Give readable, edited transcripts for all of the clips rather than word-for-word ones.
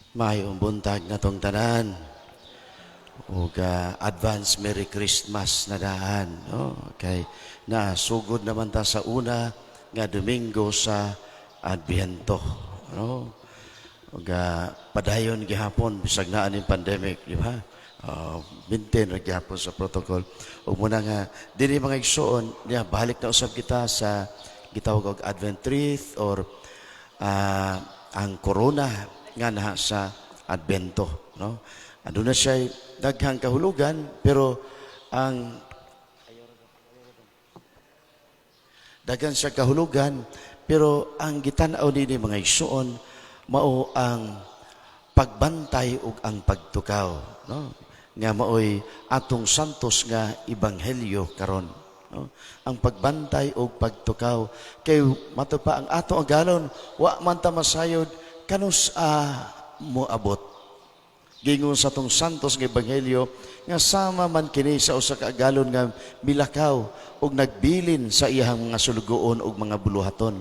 Maayong buntag natong tanan. Ug advance Merry Christmas na daan, no? Kay nasugod naman ta sa una nga Domingo sa Adbiento, no? Ug padayon gihapon bisag naa ning pandemic, di ba? Maintain ra gihapon sa protocol. Ug muna nga dinhi, mga igsoon, niya balik na usab kita sa gitawag og Advent wreath or ang corona nga naa sa Adbento, no? Aduna siya daghang kahulugan, pero ang daghan siya kahulugan, pero ang gitan-aw nini, mga igsoon, mao ang pagbantay ug ang pagtukaw, no, nga maoy atong santos nga ebanghelyo karon, no? Ang pagbantay ug pagtukaw kay mato pa ang ato agalon, wa man ta masayod kanus-a moabot. Gingon sa atong santos nga ebanghelyo nga sama man kini sa usa ka agalon nga milakaw ug nagbilin sa iyang mga sulugoon ug mga buluhaton.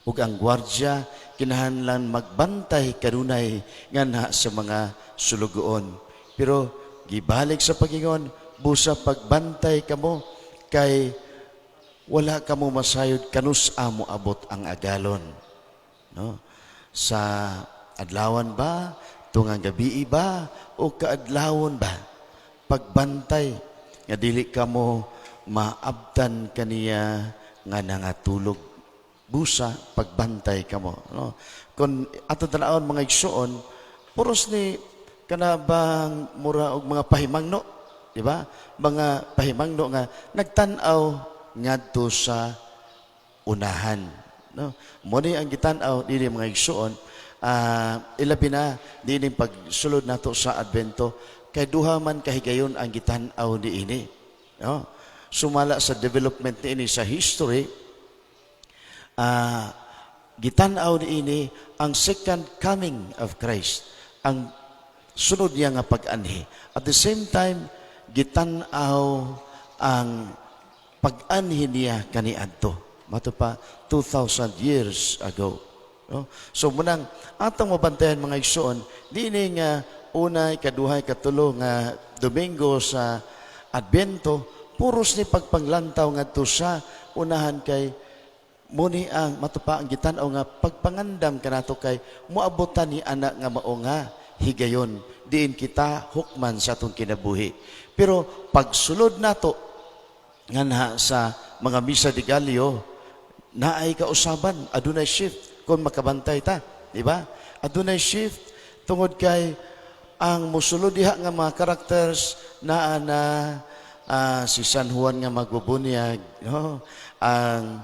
Ug ang gwardya kinahanglan magbantay kanunay nganha sa mga sulugoon. Pero gibalik sa pagingon, "Busa pagbantay kamo kay wala kamo masayod kanus-a moabot ang agalon." No? Sa adlawan ba, tungang gabii ba, o kaadlawon ba? Pagbantay nga dili kamo maabtan kaniya nga nangatulog. Busa pagbantay kamo, no? Kung ato tan-awon, mga igsoon, puros ni kana bang mura og mga pahimangno, di ba? Mga pahimangno nga nagtan-aw ngadto sa unahan, no? Mo ni ang gitan-aw dinhi, mga igsoon, ilabi na dinhi pagsulod nato sa Advento kay duha man kahigayon ang gitan-aw niini, no? Sumala sa development niini sa history, gitan-aw niini ang second coming of Christ, ang sunod niya nga pag-anhi. At the same time, gitan-aw ang pag-anhi niya kaniadto, mato pa 2,000 years ago, no? So munang atong mabantayan, mga igsoon, dinhi nga una, ikaduha, ikatulo nga Domingo sa Adbento, puros ni pagpanglantaw ngadto sa unahan kay muni ang matupa ang gitan-aw nga pagpangandam kanato kay moabotan ni ana nga mao nga higayon diin kita hukman sa atong kinabuhi. Pero pagsulod nato nganha sa mga Misa de Gallo, naay kausaban, adunay shift kung makabantay ta, di ba? Adunay shift tungod kay ang musulod diha nga mga characters naa na si San Juan nga magbubunyag, no? Ang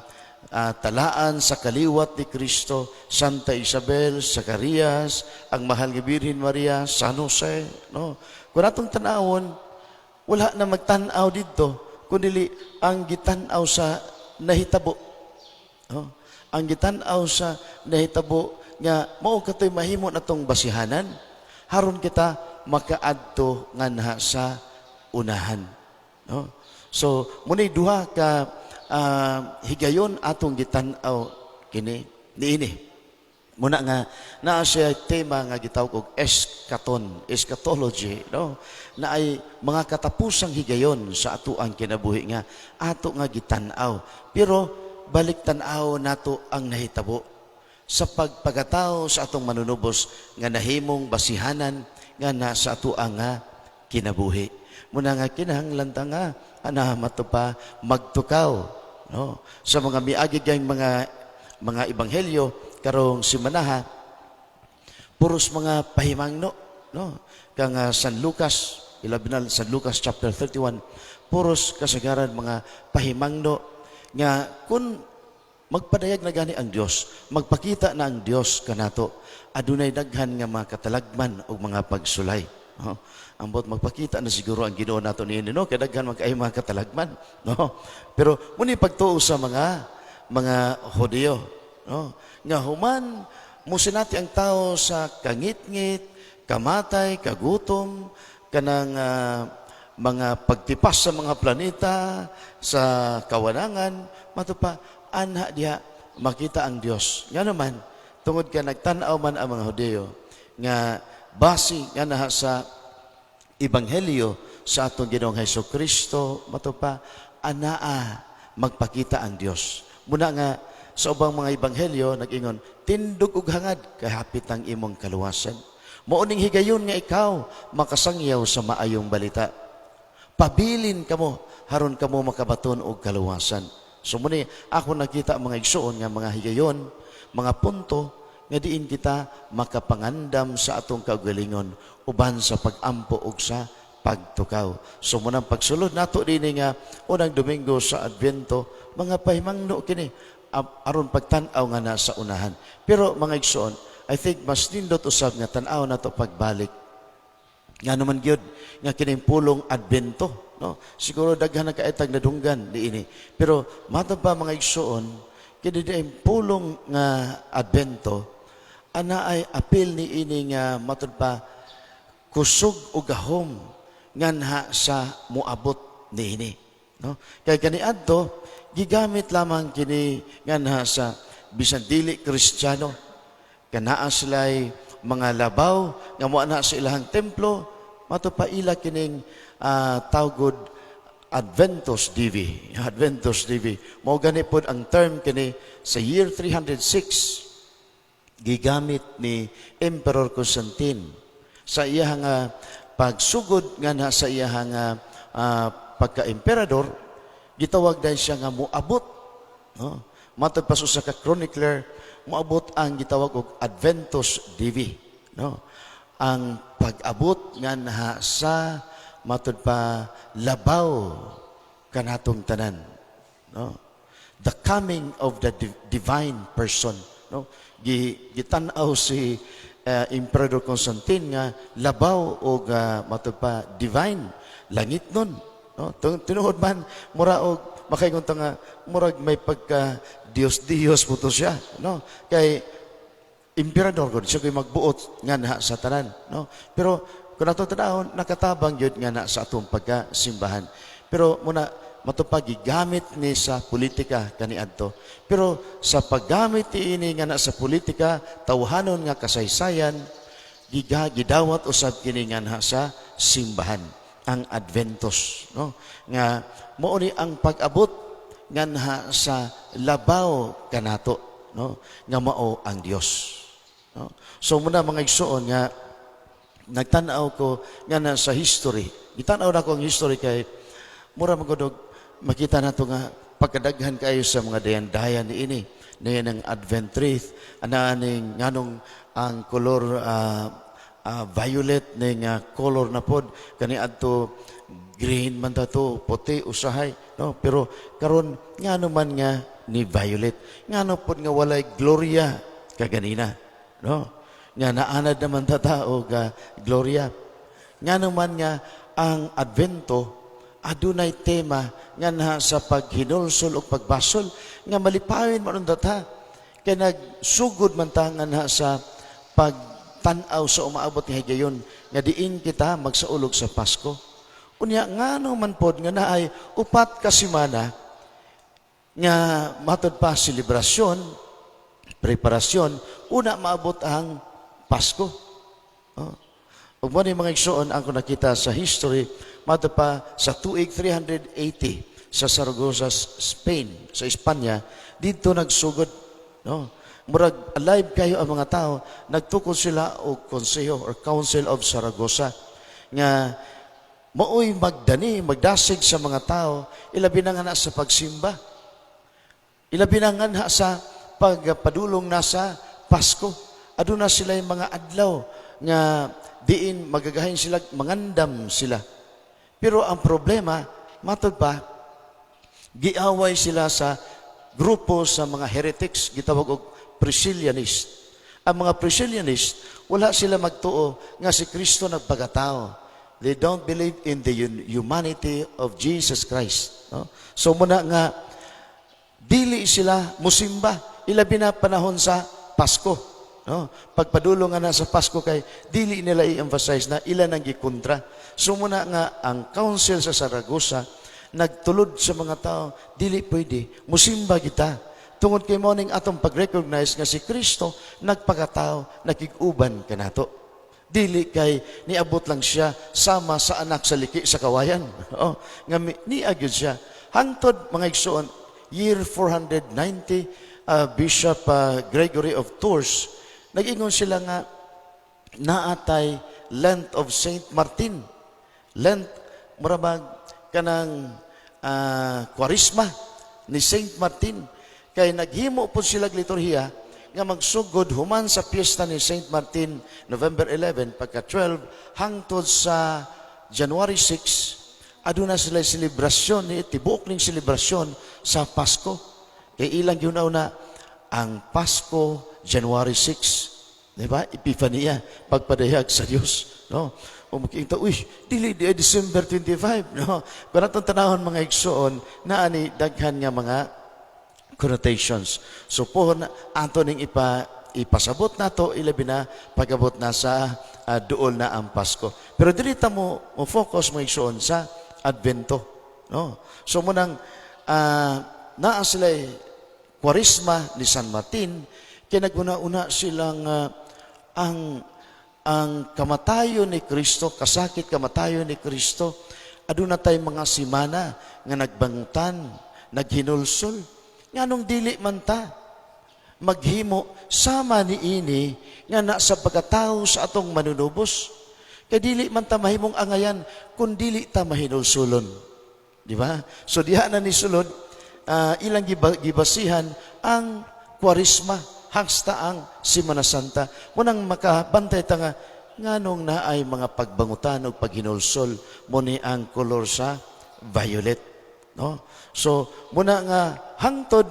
talaan sa kaliwat ni Kristo, Santa Isabel, Zacarias, ang mahal nga Birhen Maria, San Jose, no? Kung atong tan-awon, wala na magtan-aw didto kundi ang gitan-aw sa nahitabo. No? Ang gitan-aw sa nahitabo nga mao katoy mahimo natong basihanan haron kita makaadto nganha sa unahan. No? So, muna'y duha ka higayon atong gitan-aw kini niini. Muna nga naa siya tema nga gitawag og eschaton, eschatology, no? Na ay mga katapusang higayon sa ato ang kinabuhi nga ato nga gitan-aw. Pero balik tan-aw nato ang nahitabo sa pagpagatawo sa atong Manunubos nga nahimong basihanan nga nasa ato ang nga kinabuhi. Muna nga kinahanglan ta nga ana mato pa magtukaw, no? Sa mga miagi gang mga ebanghelyo karong simanaha, puros mga pahimangno, no? Kang San Lucas, ilabi na San Lucas chapter 31, puros kasagaran mga pahimangno nga kung magpadayag na gani ang Dios, magpakita na ang Dios kanato, adunay daghan nga mga katalagman o mga pagsulay, no? Ambot magpakita na siguro ang Ginoo nato niini, no, kay daghan man kaayo mga katalagman, no? Pero muni pagtuo sa mga Hudiyo, no, nga human musinati ang tao sa kangitngit, kamatay, kagutom, kanang mga pagtipas sa mga planeta, sa kawanangan, mato pa, anha diha makita ang Dios. Nga naman, tungod ka nagtan-aw man ang mga Hudiyo, Nga base nga naha sa Ebanghelyo sa atong Ginoong Hesus Kristo, mato pa anaa magpakita ang Dios. Muna nga sa ubang mga ebanghelyo nag-ingon, "Tindog ug hangad kay hapit ang imong kaluwasan." Mao ning higayon nga ikaw makasangyaw sa maayong balita. Pabilin kamo haron kamo makabaton og kaluwasan. So muni ako nakita, mga igsuon, nga mga higayon, mga punto nga diin kita makapangandam sa atong kaugalingon uban sa pag-ampo ug sa pagtukaw. So munang pagsulod nato dinhi nga unang Domingo sa Advento, mga pahimangno kini aron pagtan-aw nga nasa unahan. Pero mga igsuon, I think mas nindot usab nga tan-aw nato pagbalik. Nga naman gyud nga kining pulong Advento, no? Siguro daghan na kaitag nadunggan niini. Pero matag pa, mga igsuon, kini di pulong nga Advento ana ay apil ni ini nga matud pa kusog ug gahom nganha sa moabot niini, no? Kay kaniadto gigamit lamang kini nganha sa bisan dili Kristiyano, kanaa sila'y mga labaw nga mo na sa ilahang templo, mato pa ila kining tawgod Adventus Divi. Adventus Divi mao gani pod ang term kini sa year 306, gigamit ni Emperor Constantine sa iyang pagsugod nga na sa iyang pagka-emperador. Gitawag dahil siya nga moabot, no? Matod pa sa usa ka chronicler, moabot ang gitawag og Adventus Divi, no? Ang pag-abot nganha sa matud pa labaw kanatong tanan, no? The coming of the divine person, no? Gitan-aw si Emperor Constantine nga labaw og matud pa divine, langit nun, no? Tinuod man mura og makaingon ta nga murag may pagka Dios Dios po to siya, no? Kay emperador gud siya ko'y magbuot nga na sa tanan, no? Pero kung ato tanawon, nakatabang gyud nga na sa atong pagkasimbahan. Pero muna matupag gigamit ni sa politika kaniadto. Pero sa paggamit ini nga na sa politika, tawhanon nga kasaysayan, gidawat usab kini nga na sa simbahan ang Adventus, no? Nga mao ni ang pag-abot nganha sa labaw kanato, no? Nga mao ang Dios, no? So muna, mga igsuon, nga nagtan-aw ko nga na sa history, gitan-aw na ko ang history kay mura magudog makita nato nga pagkadaghan kayo sa mga dayan-dayan ni ini ni ng Advent wreath, ana ning nganong ang kolor violet ning color na pod, kani adto green man ta to, puti usahay, no? Pero karon, ngano man nga ni violet? Ngano pod nga walay gloria kaganina, no? Nga naanad naman ta tao ga gloria. Ngano man nga ang Advento adunay tema nga na sa paghinulsol o pagbasol nga malipayon man ta kay nagsugod man ta nga na sa pagtan-aw sa umaabot nga higayon nga diin kita magsaulog sa Pasko? Unya ngano man pod nga naay 4 ka semana nga matod pa selebrasyon, preparasyon, una maabot ang Pasko? Oh. Ug mo ni, mga igsuon, ang ko nakita sa history, mato pa sa tuig 380 sa Saragossa, Spain, sa Espanya, dito nagsugod, no? Murag alive kayo ang mga tao, nagtukod sila og konseho or Council of Saragossa nga maoy magdani, magdasig sa mga tao, ilabi na nga na sa pagsimba. Ilabi na nga na sa pagpadulong na sa Pasko. Aduna sila yung mga adlaw nga diin magagahin sila, mangandam sila. Pero ang problema, matod pa, giaway sila sa grupo sa mga heretics, gitawag og Priscillianist. Ang mga Priscillianist, wala sila magtuo nga si Kristo nagpagkatao. They don't believe in the humanity of Jesus Christ. No? So muna nga, dili sila musimba, ilabi na panahon sa Pasko. No? Pagpadulong nga na sa Pasko kay dili nila i-emphasize na ila nang gikontra. So muna nga ang council sa Saragossa nagtulod sa mga tao, dili pwede, musimba kita. Tungod kay mo ning atong pag-recognize nga si Kristo nagpakatao, nakig-uban kanato. Dili kay niabot lang siya sama sa anak sa liki sa kawayan. Oh, nga niya gyud siya. Hangtod, mga igsoon, year 490, Bishop Gregory of Tours, nag-ingon sila nga naatay Lent of Saint Martin. Lent, murabag kanang Kwarisma ni Saint Martin. Kay naghimo po sila liturhiya nga magsugod human sa piyesta ni Saint Martin, November 11, pagka 12 hangtod sa January 6, aduna sila selebrasyon ni tibuok ning selebrasyon sa Pasko. Kay ilang gyud na ang Pasko, January 6. Di ba? Epifania, pagpadayag sa Dios, no? O makita, uy, dili di ay December 25, no? Kung atong tanahon, mga igsoon, naa ni daghan nga mga connotations. So pohon ato ning ipasabot nato, ilabi na pag-abot na sa duol na ang Pasko. Pero dili ta mo focus, mga igsoon, sa Advento, no? So munang naa sila Kwarisma ni San Martin kay naguna-una silang ang kamatayon ni Kristo, kasakit kamatayon ni Kristo, aduna tay mga simana nga nagbangutan, naghinulsol. Nganong dili man ta maghimo sama ni ini nga na sa pagkatao sa atong manunubos? Kay dili man ta mahimong angayan kung dili ta mahinulsulon. Di ba? So diha na ni sulod ilang gibasihan ang Kwarisma hangsta ang Semana Santa. Munang makabantay ta nga nganong naay mga pagbangutan o paghinulsol mo ni ang kolor sa violet, no? So muna nga hangtod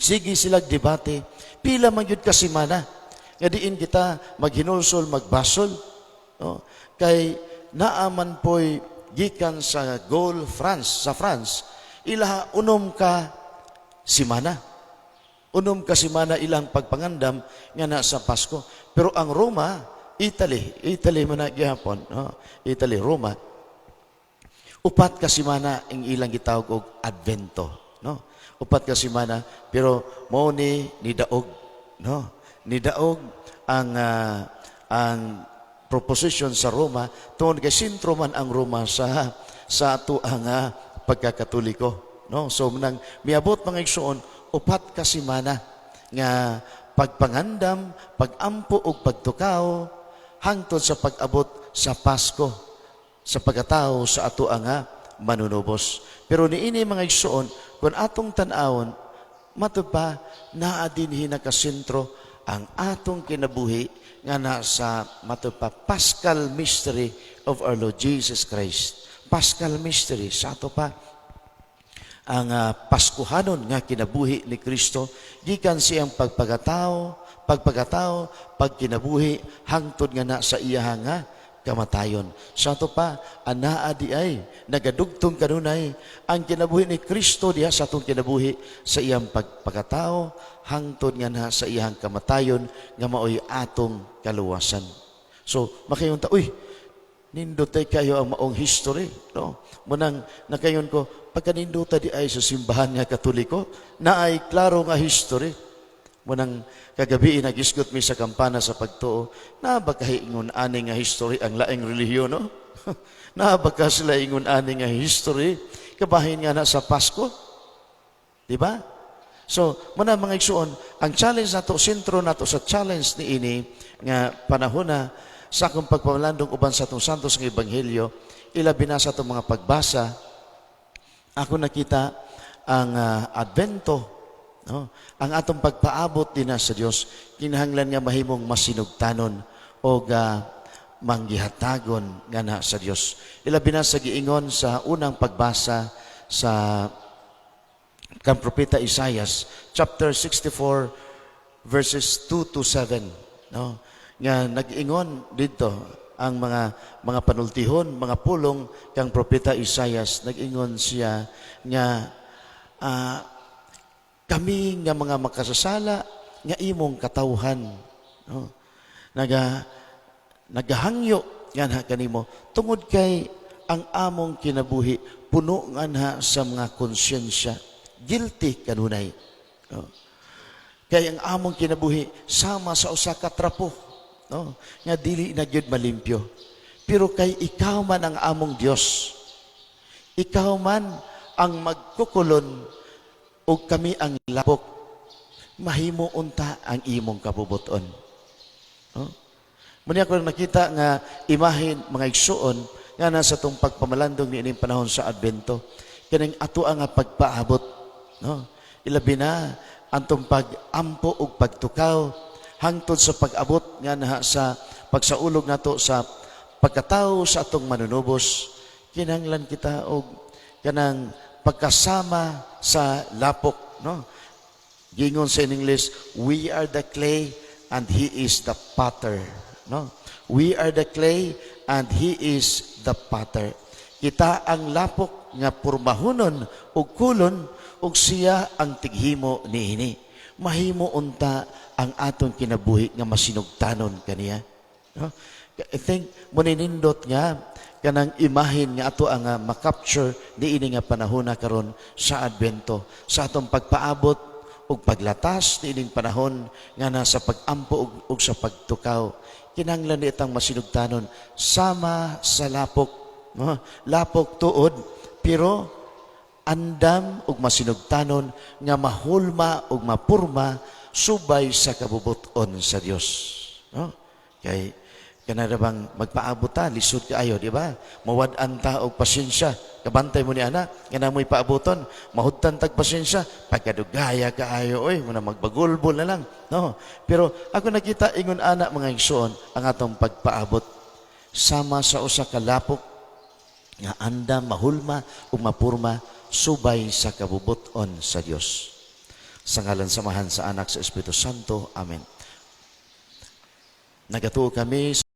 sige sila debate, pila man gyud ka semana nga diin kita maghinulsol, magbasol, no? Kay naaman po'y gikan sa Gaul, France, sa France, ilaha 6 ka simana. 6 ka semana ilang pagpangandam nga na sa Pasko. Pero ang Roma, Italy, Italy man na gihapon, no? Italy, Roma, 4 ka semana ang ilang gitawag og Advento, no? 4 ka semana, pero mao ni nidaog, no? Nidaog ang proposition sa Roma tungod kay sentro man ang Roma sa ato ang pagkakatoliko, no? So nang miabot, mga igsoon, 4 ka semana nga pagpangandam, pagampo ug pagtukaw hangtod sa pag-abot sa Pasko sa pagkatao sa ato ang manunubos. Pero niini, mga igsoon, kung atong tan-awon, matud pa naa dinhi nakasentro ang atong kinabuhi nga nasa matud pa Paschal mystery of our Lord Jesus Christ. Paschal mystery sa ato pa ang Paskuhanon nga kinabuhi ni Kristo gikan siyang pagpagkatao, pagkinabuhi hangtod nga na sa iya nga kamatayon. Sa ato pa, anaa di ay nagadugtong kanunay ang kinabuhi ni Kristo diha sa atong kinabuhi sa iyang pagpagkatao hangtod nga na sa iyang kamatayon nga maoy atong kaluwasan. So makaingon ta, uy, nindot kayo ang maong history, no? Munang nakaingon ko, pagkaninduta di ay sa simbahan nga Katoliko, na ay klaro nga history. Munang kagabi nagisgot mi sa kampana sa pagtuo, na ba ingon ani nga history ang laing relihiyon, no? Na ba ka sila ingon ani nga history kabahin nga na sa Pasko? Di ba? So, muna, mga igsuon, ang challenge nato, sentro nato sa challenge ni ini nga panahon na sa akong pagpamalandong uban sa atong Santos nga Ebanghelyo, ilabi na sa atong mga pagbasa, ako nakita ang Advento, no? Ang atong pagpaabot din na sa Dios, kinahanglan nga mahimong masinugtanon o manggihatagon nga na sa Dios. Ilabi na sa giingon sa unang pagbasa sa kang Propeta Isaias chapter 64 verses 2 to 7, no, nga nag-ingon dito ang mga panultihon, mga pulong kang Propeta Isaias. Nag-ingon siya nga kami nga mga makasasala nga imong katawhan, no, nagahangyo nga na kanimo tungod kay ang among kinabuhi puno nga na sa mga konsyensya, guilty kanunay, no? Kay ang among kinabuhi sama sa usa ka trapo. no, nga dili na gyud malimpyo. Pero kay ikaw man ang among Dios, ikaw man ang magkukulon ug kami ang lapok, mahimo unta ang imong kabubuton. No? Muna ako nakita nga imahen, mga igsuon, nga nasa tong pagpamalandong ni ining panahon sa Adbento, kaning ato ang nga pagpaabot, no? Ilabi na antong pag-ampo ug pagtukaw hangtod sa pag-abot nga na sa pagsaulog nato sa pagkatao sa atong Manunubos. Kinahanglan kita og kanang pagkasama sa lapok, no? Gingon sa English, "We are the clay and He is the potter," no? We are the clay and He is the potter. Kita ang lapok nga pormahonon ug kulon ug siya ang tighimo niini. Mahimo unta ang atong kinabuhi nga masinugtanon kaniya, no? I think moninindot nga kanang imahin nga ato ang ma-capture niini nga panahon na karon sa Adbento, sa atong pagpaabot ug paglatas niining panahon nga nasa pag-ampo ug sa pagtukaw. Kinahanglan ni itang masinugtanon sama sa lapok, no? Lapok tuod, pero andam ug masinugtanon nga mahulma ug mapurma subay sa kabubuton sa Dios, no? Kay kanara bang magpaabot ta, lisod kaayo, di ba? Mawad-an ta og pasensya. Kabantay mo ni ana, nga namoy paaboton, mahudtan tag pasensya, pagkadugaya kaayo, oy, muna magbagulbol na lang, no? Pero ako nakita ingon ana, mga igsoon, ang atong pagpaabot sama sa usa ka lapok nga andam mahulma ug mapurma subay sa kabubuton sa Dios. Sa ngalan sa Amahan, sa Anak, sa Espiritu Santo. Amen. Nagatuo kami.